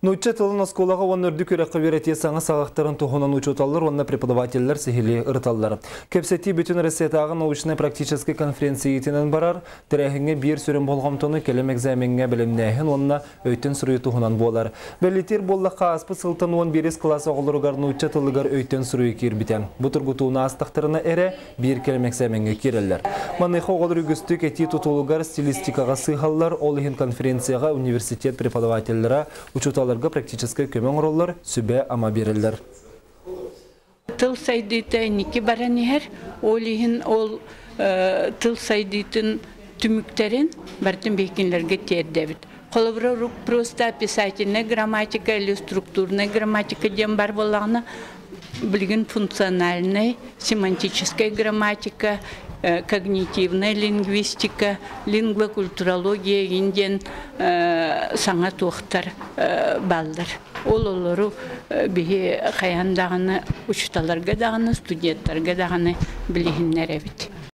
Нуучча тылын оскуолаҕа уонна үрдүк үөрэххэ үөрэтии саҥа саҕахтарын туһунан учууталлар уонна преподавателлэр сиһилии ырыталлар. Кэпсэтии бүтүн Россиятааҕы научнай-практическай конференциятынан барар. Тэрээһиҥҥэ биир сүрүн болҕомтону кэлим экзамеҥҥа бэлэмнээһин уонна өйтөн суруйуу туһунан буолар. Бэлиэтиир буоллахха, ааспыт сылтан 11 кылаас оҕолоругар нуучча тылыгар өйтөн суруйуу киирбитэ. Бу тургутууну аастахтарына эрэ биир кэлим экзамеҥҥа киирэллэр. Маныаха оҕолор үгүстүк этии тутулугар стилистикаҕа сыыһаллар, ол иһин конференцияҕа университет преподавателлэрэ учууталларга практическай көмө оҥороллор, сүбэ-ама биэрэллэр. Тыл сайдыыта инники баран иһэр, ол иһин ол тыл сайдыытын түмүктэрин барытын биһикинлэргэ тиэрдэбит. Холобура, просто описательная грамматика или структурная грамматика диэн бар буоллаҕына, билигин функциональная, семантическая грамматика, когнитивная лингвистика, лингвокультурология игин диэн саҥа туохтар бааллар. Ол олору биһи хайаан даҕаны учууталларга даҕаны, студенттарга даҕаны билиһиннэрэбит.